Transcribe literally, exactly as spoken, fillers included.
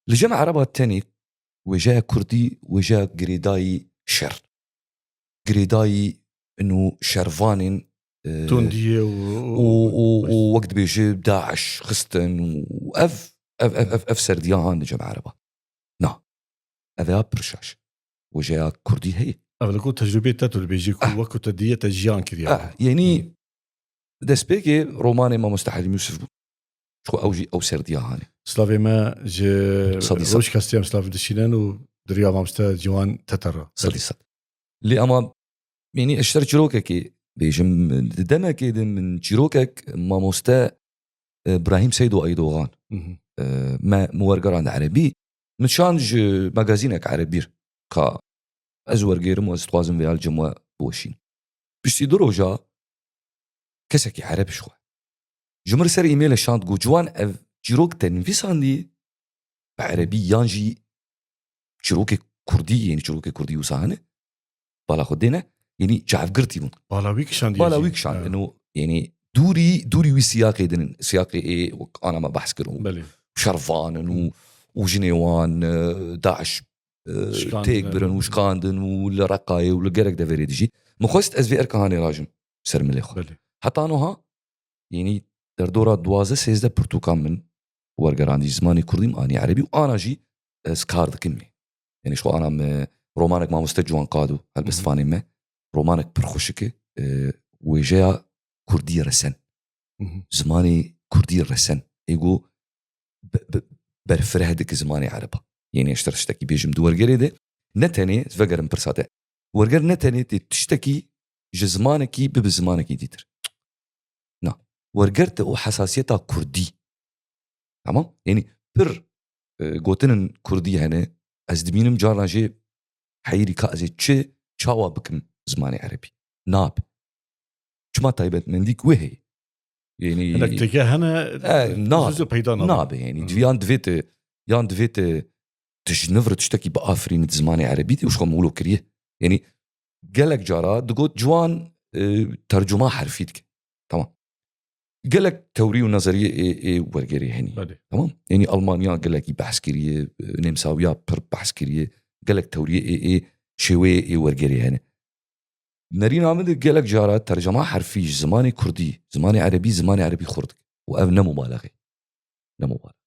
Li cem Ereba tenê wêjeya Kurdî, wêjeya girêdayî şer. Girêdayî û şervanên, e, Tundiyê û, û, û, û wek dibêje DAIŞ xistin û ev, ev, ev, ev, ev serdiya han li cem Ereba. Na. Ev ya pir şaş. Wêjeya Kurdî heye. Ev li ku tecrûbê te tu dibêjî ku Ah. wek ku te diye te jiyan kiriye. Ah, yenî destpêkê romanê Mamoste Helîm Yûsif bû. Ji xwe ew jî ew serdiya hanê. Slavê me ji Sedî sed. Roj Kestiyem slav dişînin û diriya mamoste Ciwan Tetera. Sedî sed. Lê ama, yanî, ez ji te re çîrokekê bêjim, di demekê de min çîrokek mamoste, e, Brahîm Seydo Eydogan, Mhm. e, me, min wergerand erebî, min şand ji magazînek erebî re ka ez wergêrim û ez dixwazim vê ya li cem we biweşînim. Piştî du roja kesekî ereb ji xwe ji min re ser e-mail şand, got, Ciwan, ev çîrok te nivîsandî bi erebî yan jî çîrokê kurdî, yanî çîrokê kurdî wisa hene, bala xwe dêne, yanî çavgirtî bûn. Bala wî kişandiye Bala jî. wî kişand. Ha. Eno, yanî dûrî, dûrî wî siyaqê dinin, siyaqê ê wek ana me behs kirin û Belê. şervan in û, û jinê wan, e, DAIŞ, e, Şikandin. têk birin û şikandin û li Reqayê û li gelek deverê dijî. Min xwest ez vê erka hanê rajim ser milê xwe. Belê. Heta noha, yanî derdora duwazdeh sêzdeh pirtûkan min wergerandî, ji zimanê kurdî min anî erebî û ana jî ez kar dikim ê. Yanî ji xwe ana me romanek mamoste Ciwan Qado, helbestvanê me, romanek pir xweşik e, e, wêjeya kurdî resen. Mhm. Zimanê kurdî resen. Ê got, be-, be-, berfireh dike zimanê ereba. Yanî ez ji te re tiştekî bêjim di wergerê de, ne tenê, ez vegerim pirsa te. Werger ne tenê tê tiştekî ji zimanekî bibe zimanekî dîtir. Na. Werger te û hesasiyeta kurdî. Tamam? Yanî pir, e, gotinên kurdî hene, ez dibînim carna jê heyirî ka ez ê çi, çawa bikim zimanê erebî. Nabe. Çima taybetmendîk wê heye. Yanî Hinek têke hene, e, nabe. Zû zû peyda nabe. Nabe, yanî, Hı. yan divê te, yan divê te, tu ji nû re tiştekî biafirînî di zimanê erebî de û ji xwe mûlo kiriye. Yanî gelek cara digot Ciwan, e, tercuma herfî dike. Tamam. Gelek tewrî û nezeriyê ê, ê wergerê hene. Belê. Tamam? Yanî Almanya gelekî behs kiriye, e, Nemsawiya pir behs kiriye. Gelek tewriyê ê, ê şêweyê ê wergerê hene. Nerîna min de gelek cara tercema herfî ji zimanê kurdî, zimanê erebî, zimanê erebî xurt dike. Û ev ne mubalexe. Ne mubalexe.